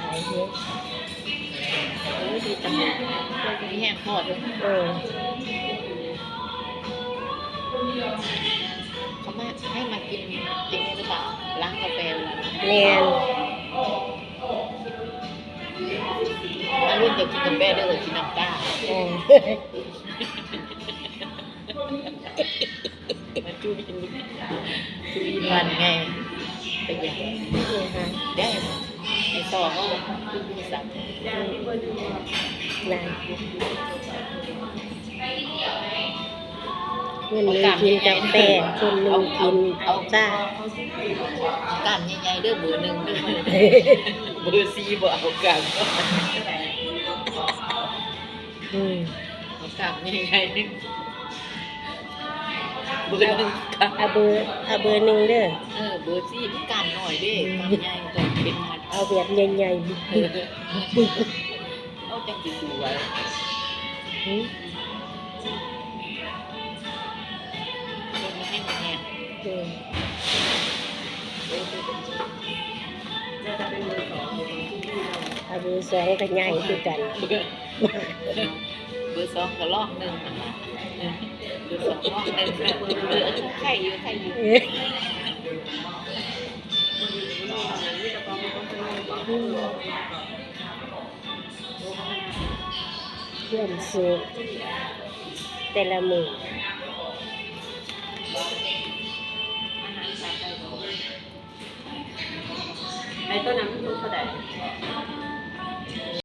ໂອ້ຍ ດີຈັງເລີຍ ມີແຮງພໍ້ເດີ. ເອີ ເຂົາມາ ໃຫ້ມາກິນ ກິນນີ້ຫຼືເປົ່າ ລ້າງກາແຟເວລາ ແມ່ນ. ມາລຸ້ນກັນກິນກາແຟເດີ ກິນນ້ຳຕາ. ເອີ ມັນຈຸ້ຍ ຈຸ້ຍມັນໄງ ເປັນຫຍັງ ເດ້ ໄອ້ຊອກເຮົາຄືບໍ່ສັບ ນັ້ນ. ຄົນໜຶ່ງກິນກາແຟ ຄົນໜຶ່ງກິນ ເອົາ ເອົາຊາ ກ້າມໃຫຍ່ໆເດີ ເບີໜຶ່ງເດີ ເບີສີ່ບໍ່ເອົາກ້າມ ອືມ ເອົາກ້າມໃຫຍ່ໆ ເບີໜຶ່ງ ເອົາເບີ ເອົາເບີໜຶ່ງເດີ. ເອີ ເບີສີ່ມັນກ້າມນ້ອຍເດ້ ອືມ ກ້າມໃຫຍ່ຕ້ອງເປັນມັດ ເອົາແບບໃຫຍ່ໆ ເອີ ເຮົາຈັ່ງຊິສູ້ໄຫວ ຫື ຄົນໃຫ້ແຮງ ເອີ ເອົາເບີສອງກໍໃຫຍ່ຄືກັນ ເບີສອງກໍລອກໜຶ່ງຫັ້ນລະ ເບີສອງລອກໜຶ່ງ ເອີ ໄຄຢູ່ ໄຄຢູ່ ເອີ ອືມ. ຄວາມສຸກແຕ່ລະມື້ ໄອ້ໂຕນັ້ນມັນທຸກເທົ່າໃດ?